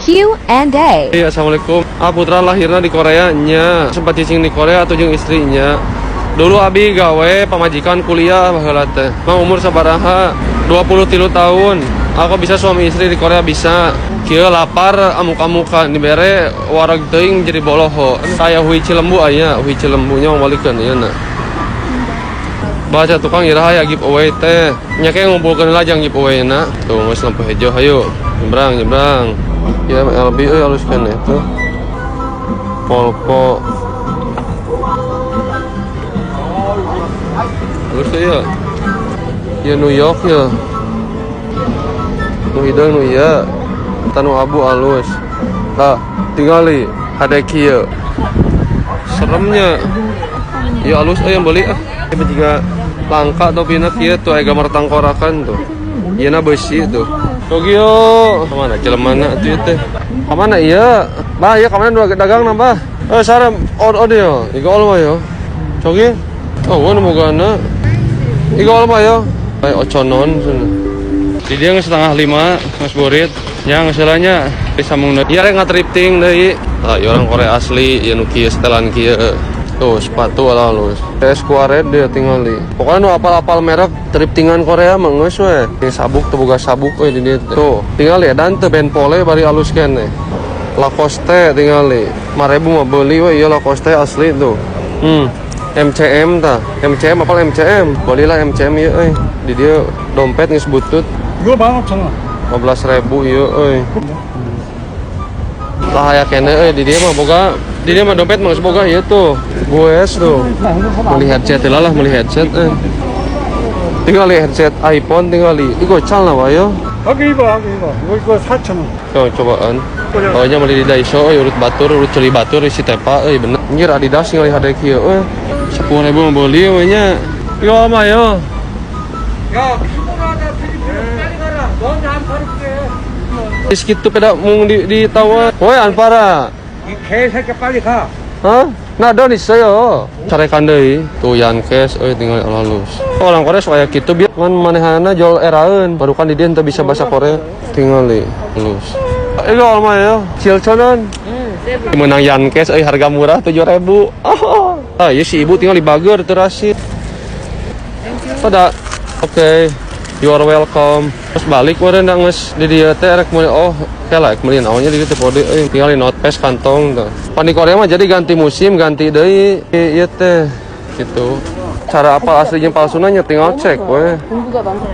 Q&A. Iya, assalamualaikum. Ah, Putra lahirnya di Korea nya, sempat cicing di Korea atau jeung istrinya. Dulu abi gawe pamajikan kuliah baheula teh. Mang umur sabaraha? 23 tahun. Aku bisa suami istri di Korea bisa. Kieu lapar amuk-amukan dibere wareg teuing jadi boloho. Saya hui Cilembu aya, hui Cilembunya mau balikeun ieu na. Baca tukang iraha ya giveaway teh. Nya ke ngumpulkeun heula jang giveaway na. Tuh geus lampu hejo hayu. Nyebrang, nyebrang. Ya LB euy halus keneh tuh. Volvo. Halus tuh ya. Ya New York ya. Nu hideung nu ieu. Tanu abu halus. Lah, tingali hade kieu. Seremnya. Ya halus euy yang beli ah. Ini juga langka topina kieu tuh aya gambar tangkorakan tuh. Ieu na besi tuh. Tokyo. Kemana jelemana atuh ieu teh? Kamana ieu? Bah, ieu kamana dua dagang nambah? Eh, sarem od od yo. Igo olma yo. Cogi? Oh, gua nemu gana. Igo olma yo. Ay oconon sana. Di dia geus 4.30, geus burit. Nya geus heula nya disambung deui. Ieu rek ngatrifting deui. Tah, ieu orang Korea asli, ieu nu kieu setelan kieu. Tuh, sepatu ala halus. Kayak square dia tingali. Pokoknya nu apal-apal merek thriftingan Korea mah geus we. Ini sabuk tuh boga sabuk we di dieu teh. Tuh, tingali edan teu band pole bari alus keneh. Lacoste tingali. 5.000 mah beuli we ieu Lacoste asli tuh. MCM tah. MCM apal MCM? Belilah MCM ieu euy. Di dieu dompet geus butut. 이거 15,000원. 15.000 ieu euy. Lah aya keneh euy di dieu mah boga. Di dieu mah dompet mah geus boga ieu tuh. Gues tuh. Beli headset lah, beli headset eh. Tinggal headset iPhone tinggal di. Ih gocal lah wayo. 여기 입어, 여기 입어. 이거, 이거 4,000원. Coba cobaan. Pokoknya beli di Daiso, euy, urut batur, urut celi batur isi tepa euy bener. Anjir Adidas tinggal hade kieu euy. 10.000 mah beli we nya. Yo mah yo. 야, 피곤하다. 빨리 가라. 넌 안 팔을게. Geus kitu peda mung di ditawar. Woi anpara. 이 개새끼 빨리 가. Hah? Nah, don ieu carekan deui. Tuh Yankes euy tinggal halus. Orang Korea sok aya kitu bieu man manehana jol eraeun. Baru kan di dieu henteu bisa bahasa Korea. Tinggal halus. Ieu mah yo, cilconan. Menang Yankes euy harga murah 7.000. Oh. Ah, ieu si ibu tinggal di bager teu rasid. Pada. Oke. You are welcome. Terus balik meureun da geus di dieu teh rek meuli oh kela rek meuli naonnya di dieu teh pode euy tinggal di notes kantong tah. Pan di Korea mah jadi ganti musim ganti deui ieu teh gitu. Cara apa asli jeung palsuna nya tinggal cek we.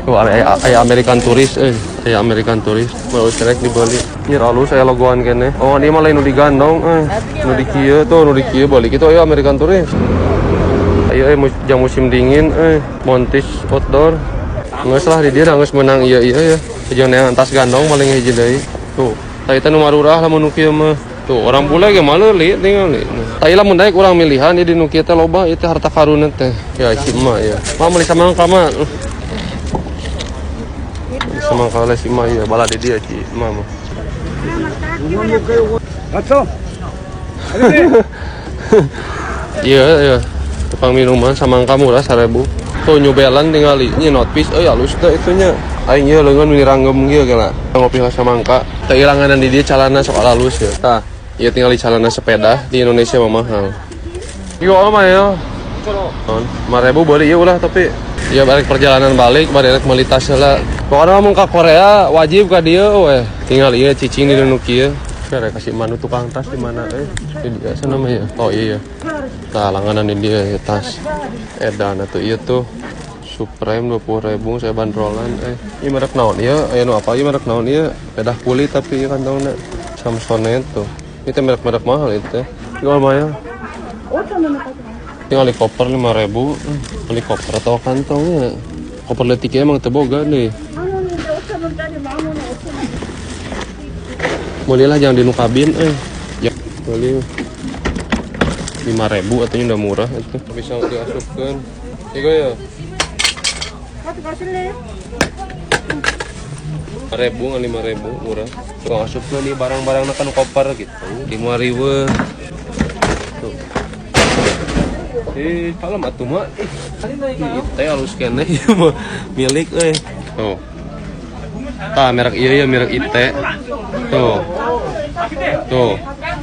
Tuh aya aya American Tourist euy, aya American Tourist. Baru rek dibeli. Nyir alus aya logoan keneh. Oh, ieu mah lain nu digandong euy. Nu di kieu tuh, nu di kieu balik itu aya American Tourist. Ayo euy jang musim dingin euy, Montis outdoor. Geus lah di dieu da geus meunang ieu ieu ya. Jeung neangan tas gandong paling hiji deui. Tuh, tah itu nu marurah lamun nu kieu mah. Tuh, orang bule ge maleuli tingali. Tah ieu lamun daek urang milihan ieu di nu kieu teh loba ieu teh harta karun teh. Ya si emak ya. Mah meuli samangka mah. Samangka le si emak ieu bala di dieu ci emak mah. 갔어? Iya, iya. Tukang minuman samangka murah 1.000. Tuh New Balance tingali. Ini notpiece euy halus teh itunya. Aing ieu leungeun meni ranggem kieu kela. Ngopi samangka. Teu ilanganan di dieu calana sok halus ya. Tah, ieu tingali calana sepeda di Indonesia mah mahal. Ieu mah ya. 5.000 boleh ieu ulah tapi ya balik perjalanan balik balik rek meuli tas heula. Pokoknya mun ka Korea wajib ka dieu we. Tinggal ieu cicing di nu kieu. Rek kasih manu tukang tas di mana eh? Di dia sana mah ya. Oh iya. Tah langganan di dia ya tas. Edan atuh ieu tuh. Supreme 20.000 saya bandrolan eh. Ieu merek naon ieu? Aya nu apa ieu merek naon ieu? Pedah kulit tapi ieu kantongna. Samsonite tuh. Ini teh merek-merek mahal itu teh. Jual mahal. Tinggal di koper 5.000. Beli koper atau kantongnya. Koper leutik emang teu boga deh. Belilah jangan di nu kabin eh. Ya, beli 5.000 artinya udah murah itu. Bisa diasupkeun. Igo ya. 5.000 ngan 5.000 murah. Tukang asupkeun nih barang-barang kan koper gitu. 5.000. Tuh. Kalem atuh mah. Teh halus keneh ieu mah milik euy. Tuh. Tah merek ieu ya merek IT. Tuh. Tuh.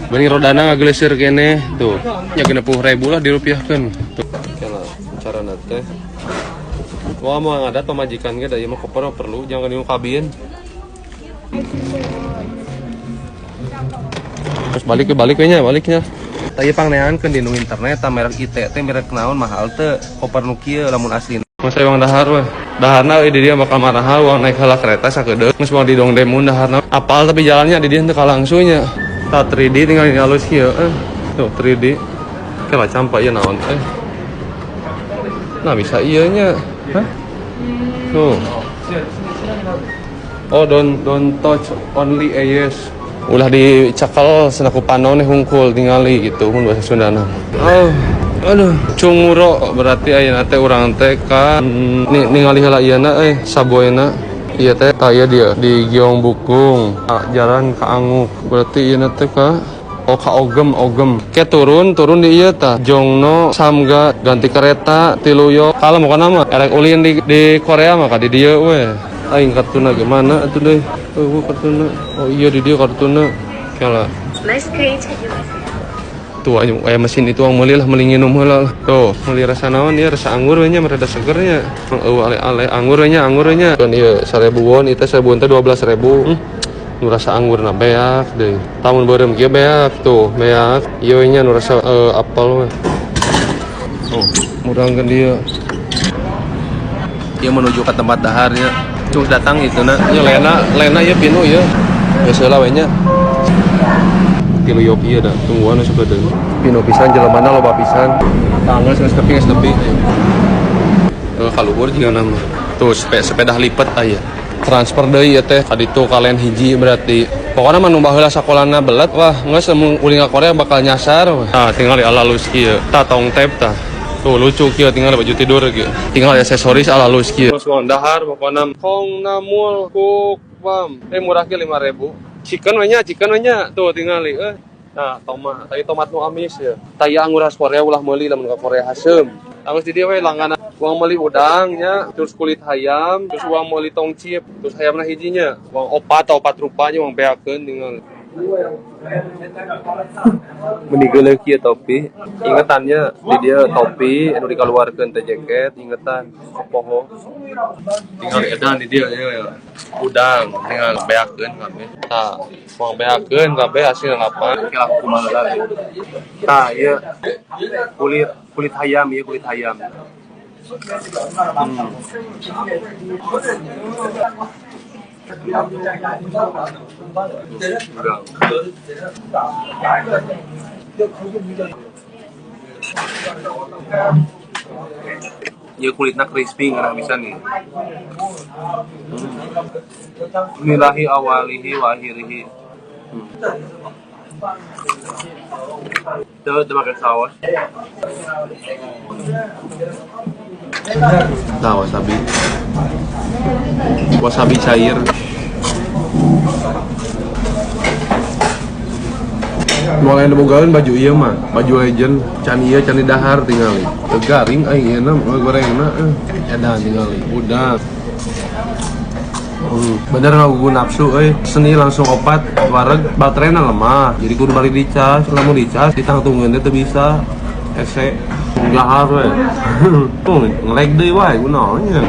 Bening rodana ngageleseur keneh tuh. Nya 60.000 lah dirupiahkeun. Tuh. Kela carana teh. Wah, mau ngadat pamajikan ge da ieu mah koper mah perlu jangan di kabin. Terus balik ke balik we nya, baliknya. Tah ieu pangneankeun di nu internet tah merek IT teh merek naon mahal teu koper nu kieu lamun asli. Masa emang dahar weh. Daharna euy di dia bakal marahal uang naik heula kereta sakedeuk. Geus mau di Dongdaemun daharna. Apal tapi jalannya di dia teu kalangsunya. Tah 3D tinggal halus kieu eh. Tuh 3D. Kela campak ieu naon eh. Nah bisa ieu nya. Hah? Tuh. Oh, don't touch only eyes. Ulah dicakal senaku panon hungkul tingali gitu mun bahasa Sundana. Oh, aduh, Chungmuro berarti ayeuna teh urang teh ka ningali heula ieu na euy saboyna. Ieu teh tah ieu dia di Gyeongbokgung, jalan ka Anguk. Berarti ieu teh ka oh ka Ogem, Ogem. Ke turun, turun di ieu tah. Jongno Samga ganti kereta tilu yo. Kalau mau kana mah erek ulin di Korea mah ka di dieu we. Aing kartuna gimana atuh deui? Oh, kartuna. Oh iya di dieu kartuna. Kela. Tuh ayo aya mesin itu ang meuli lah meuli nginum heula lah. Tuh, meuli rasa naon ieu rasa anggur we nya mereda seger nya. Eueuh ale-ale anggur we nya, anggur we nya. Kan ieu 1000 won, ieu teh 1000 teh 12.000. Nu rasa anggurna beak deui. Tamun beureum kieu beak tuh, beak. Ieu nya nu rasa apel we. Oh, murangkeun dieu. Ieu menuju ke tempat daharnya. Cuk datang itu na. Ieu Lena, Lena ieu pinu ieu. Geus heula we nya. Tilu yok ieu da, tungguan sok gede. Pinu pisan jelemana loba pisan. Tanggal geus tepi geus tepi. Kaluhur juga nama. Tuh sepeda lipat aya. Transfer deui ieu teh ka ditu kalian hiji berarti. Pokoknya mah nu baheula sakolana belet wah geus mun ulin ka Korea bakal nyasar weh. Tah tinggal di ala halus kieu. Tah tong tep tah. Tuh lucu kieu tinggal baju tidur kieu. Tinggal aksesoris ala halus kieu. Terus mau dahar pokoknya Kongnamul Kukbam. Murah kieu 5.000. Chicken we nya, chicken we nya. Tuh tinggal eh. Nah, tomat. Tadi tomat nu amis ya. Tah anggur khas Korea ulah meuli lamun ka Korea haseum. Terus di dia we langganan uang meuli udang nya, terus kulit hayam, terus uang meuli tongcip, terus hayamna hijinya, uang opat atau opat rupanya uang beakeun tinggal. Meni geuleuh kieu topi, ingetannya di dia topi anu dikaluarkeun teh jaket, ingetan poho. Tinggal edan di dia ya, ya. Udang tinggal beakeun kabeh. Tah, uang beakeun kabeh hasil 8 kira kumaha heula. Tah, ieu kulit kulit hayam ieu kulit hayam. Udang. Ieu kulitna crispy ngarah pisan nih. Bismillahi awalihi wa akhirihi. Tuh, tuh pakai saus. Nah, wasabi. Wasabi cair. Mulai nebogaeun baju ieu mah, baju legend, can ieu can dahar tingali. Teu garing aing ieu na gorengna eh. Edan tingali. Udah. Bener ngagugu nafsu euy. Seni langsung opat wareg baterainya lemah. Jadi kudu balik dicas, lamun dicas ditangtungeun teh teu bisa. Ese dahar we. Tuh ngelag deui wae kunaon nya.